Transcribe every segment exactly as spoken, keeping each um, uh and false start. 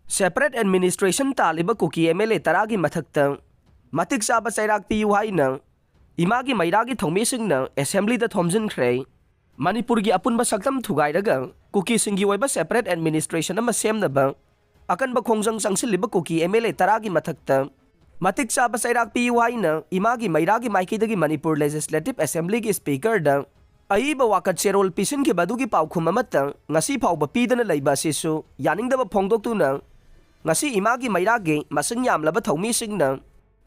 Separate administration ꯇꯥꯜꯂꯤꯕ Kuki M L A ꯇꯔꯥꯒꯤ ꯃꯊꯛꯇ ꯃꯇꯤꯛ ꯆꯥꯕ ꯆꯩꯔꯥꯛ ꯄꯤꯌꯨ ꯍꯥꯏꯅ ꯏꯃꯥꯒꯤ ꯃꯩꯔꯥꯒꯤ ꯊꯧꯃꯤꯁꯤꯡꯅ assemblyꯗ ꯊꯣꯝꯖꯤꯟꯈ꯭ꯔꯦ꯫ ꯃꯅꯤꯄꯨꯔꯒꯤ ꯑꯄꯨꯟꯕ ꯁꯛꯇꯝ ꯊꯨꯒꯥꯏꯔꯒ ꯀꯨꯀꯤꯁꯤꯡꯒꯤ ꯑꯣꯏꯕ separate administration ꯑꯃ ꯁꯦꯝꯅꯕ ꯑꯀꯟꯕ ꯈꯣꯡꯖꯪ ꯆꯪꯁꯤꯜꯂꯤꯕ ꯀꯨꯀꯤ M L A ꯇꯔꯥꯒꯤ ꯃꯊꯛꯇ ꯃꯇꯤꯛ ꯆꯥꯕ ꯆꯩꯔꯥꯛ ꯄꯤꯌꯨ ꯍꯥꯏꯅ ꯏꯃꯥꯒꯤ ꯃꯩꯔꯥꯒꯤ ꯃꯥꯏꯀꯩꯗꯒꯤ ꯃꯅꯤꯄꯨꯔ Legislative Assemblyꯒꯤ speakerꯗ ꯑꯏꯕ ꯋꯥꯀꯠ ꯆꯦꯔꯣꯜ ꯄꯤꯁꯤꯟꯈꯤꯕ ꯑꯗꯨꯒꯤ ꯄꯥꯎꯈꯨꯝ ꯑꯃꯠꯇ ꯉꯁꯤ ꯐꯥꯎꯕ ꯄꯤꯗꯅ ꯂꯩꯕ ꯑꯁꯤꯁꯨ ꯌꯥꯅꯤꯡꯗꯕ ꯐꯣꯡꯗꯣꯛꯇꯨꯅ ꯉꯁꯤ ꯏꯃꯥꯒꯤ ꯃꯩꯔꯥꯒꯤ ꯃꯁꯤꯡ ꯌꯥꯝꯂꯕ ꯊꯧꯃꯤꯁꯤꯡꯅ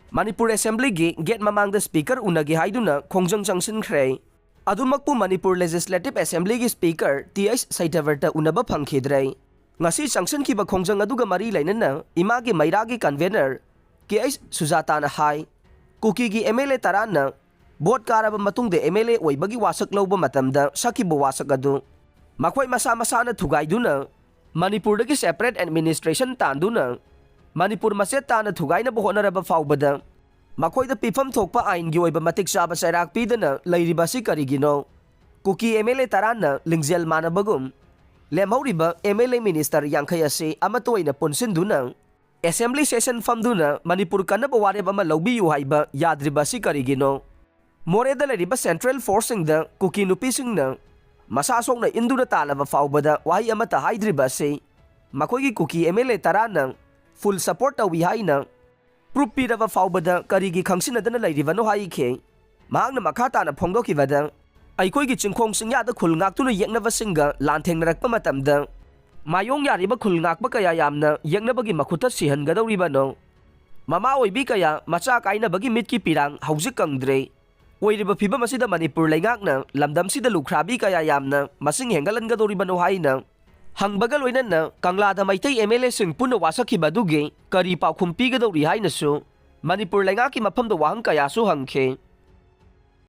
ꯃꯅꯤꯄꯨꯔ assemblyꯒꯤ gate ꯃꯃꯥꯡꯗ speaker ꯎꯅꯒꯦ ꯍꯥꯏꯗꯨꯅ ꯈꯣꯡꯖꯪ ꯆꯪꯁꯤꯟꯈ꯭ꯔꯦ꯫ ꯑꯗꯨꯃꯛꯄꯨ ꯃꯅꯤꯄꯨꯔ Legislative Assemblyꯒꯤ speaker Th ꯁꯩꯇꯚꯔꯇ ꯎꯅꯕ ꯐꯪꯈꯤꯗ꯭ꯔꯦ꯫ ꯉꯁꯤ ꯆꯪꯁꯤꯟꯈꯤꯕ ꯈꯣꯡꯖꯪ ꯑꯗꯨꯒ ꯃꯔꯤ ꯂꯩꯅꯅ ꯏꯃꯥꯒꯤ ꯃꯩꯔꯥꯒꯤ convener Kh ꯁꯨꯖꯥꯇꯥꯅ high, ꯀꯨꯀꯤꯒꯤ M L A ꯇꯔꯥꯅ vote ꯀꯥꯔꯕ ꯃꯇꯨꯡꯗ M L A ꯑꯣꯏꯕꯒꯤ ꯋꯥꯁꯛ ꯂꯧꯕ ꯃꯇꯝꯗ ꯁꯛꯈꯤꯕ ꯋꯥꯁꯛ ꯑꯗꯨ ꯃꯈꯣꯏ ꯃꯁꯥ ꯃꯁꯥꯅ ꯊꯨꯒꯥꯏꯗꯨꯅ ꯃꯅꯤꯄꯨꯔꯗꯒꯤ separate administration ꯇꯥꯟꯗꯨꯅ ꯃꯅꯤꯄꯨꯔ ꯃꯆꯦꯠ ꯇꯥꯅ ꯊꯨꯒꯥꯏꯅꯕ ꯍꯣꯠꯅꯔꯕ ꯐꯥꯎꯕꯗ ꯃꯈꯣꯏꯗ ꯄꯤꯐꯝ ꯊꯣꯛꯄ ꯑꯥꯏꯟꯒꯤ ꯑꯣꯏꯕ ꯃꯇꯤꯛ ꯆꯥꯕ ꯆꯩꯔꯥꯛ ꯄꯤꯗꯅ ꯂꯩꯔꯤꯕ ꯑꯁꯤ ꯀꯔꯤꯒꯤꯅꯣ? ꯀꯨꯀꯤ M L A ꯇꯔꯥꯅ ꯂꯤꯡꯖꯦꯜ ꯃꯥꯟꯅꯕꯒꯨꯝ ꯂꯦꯝꯍꯧꯔꯤꯕ M L A minister ꯌꯥꯡꯈꯩ ꯑꯁꯤ ꯑꯃꯠꯇ ꯑꯣꯏꯅ ꯄꯨꯟꯁꯤꯟꯗꯨꯅ assembly session ꯐꯝꯗꯨꯅ ꯃꯅꯤꯄꯨꯔ ꯀꯟꯅꯕ ꯋꯥꯔꯦꯞ ꯑꯃ ꯂꯧꯕꯤꯌꯨ ꯍꯥꯏꯕ ꯌꯥꯗ꯭ꯔꯤꯕ ꯑꯁꯤ ꯀꯔꯤꯒꯤꯅꯣ? ꯃꯣꯔꯦꯗ ꯂꯩꯔꯤꯕ central forceꯁꯤꯡꯗ ꯀꯨꯀꯤ ꯅꯨꯄꯤꯁꯤꯡꯅ ꯃꯁꯥ ꯁꯣꯛꯅ ꯏꯟꯗꯨꯅ ꯇꯥꯜꯂꯕ ꯐꯥꯎꯕꯗ ꯋꯥꯍꯩ ꯑꯃꯠꯇ ꯍꯥꯏꯗ꯭ꯔꯤꯕ ꯑꯁꯤ ꯃꯈꯣꯏꯒꯤ ꯀꯨꯀꯤ M L A ꯇꯔꯥꯅ full support ꯇꯧꯏ ꯍꯥꯏꯅ proof ꯄꯤꯔꯕ ꯐꯥꯎꯕꯗ ꯀꯔꯤꯒꯤ ꯈꯪꯁꯤꯟꯅꯗꯅ ꯂꯩꯔꯤꯕꯅꯣ ꯍꯥꯏꯈꯤ꯫ ꯃꯍꯥꯛꯅ ꯃꯈꯥ ꯇꯥꯅ ꯐꯣꯡꯗꯣꯛꯈꯤꯕꯗ, ꯑꯩꯈꯣꯏꯒꯤ ꯆꯤꯡꯈꯣꯡ ꯆꯤꯡꯌꯥꯗ ꯈꯨꯜ ꯉꯥꯛꯇꯨꯅ ꯌꯦꯛꯅꯕꯁꯤꯡꯒ ꯂꯥꯟꯊꯦꯡꯅꯔꯛꯄ ꯃꯇꯝꯗ ꯃꯥꯌꯣꯡ ꯌꯥꯔꯤꯕ ꯈꯨꯜ ꯉꯥꯛꯄ ꯀꯌꯥ ꯌꯥꯝꯅ ꯌꯦꯛꯅꯕꯒꯤ ꯃꯈꯨꯠꯇ ꯁꯤꯍꯟꯒꯗꯧꯔꯤꯕꯅꯣ? ꯃꯃꯥ ꯑꯣꯏꯕꯤ ꯀꯌꯥ ꯃꯆꯥ ꯀꯥꯏꯅꯕꯒꯤ ꯃꯤꯠꯀꯤ ꯄꯤꯔꯥꯡ ꯍꯧꯖꯤꯛ ꯀꯪꯗ꯭ꯔꯦ꯫ ꯑꯣꯏꯔꯤꯕ ꯐꯤꯕꯝ ꯑꯁꯤꯗ ꯃꯅꯤꯄꯨꯔ ꯂꯩꯉꯥꯛꯅ ꯂꯝꯗꯝꯁꯤꯗ ꯂꯨꯈ꯭ꯔꯥꯕꯤ ꯀꯌꯥ ꯌꯥꯝꯅ ꯃꯁꯤꯡ ꯍꯦꯟꯒꯠꯍꯟꯒꯗꯧꯔꯤꯕꯅꯣ ꯍꯥꯏꯅ ꯍꯪꯕꯒ ꯂꯣꯏꯅꯅ ꯀꯪꯂꯥꯗ ꯃꯩꯇꯩ M L Aꯁꯤꯡ ꯄꯨꯟꯅ ꯋꯥꯁꯛꯈꯤꯕ ꯑꯗꯨꯒꯤ ꯀꯔꯤ ꯄꯥꯎꯈꯨꯝ ꯄꯤꯒꯗꯧꯔꯤ ꯍꯥꯏꯅꯁꯨ ꯃꯅꯤꯄꯨꯔ ꯂꯩꯉꯥꯛꯀꯤ ꯃꯐꯝꯗ ꯋꯥꯍꯪ ꯀꯌꯥꯁꯨ ꯍꯪꯈꯤ꯫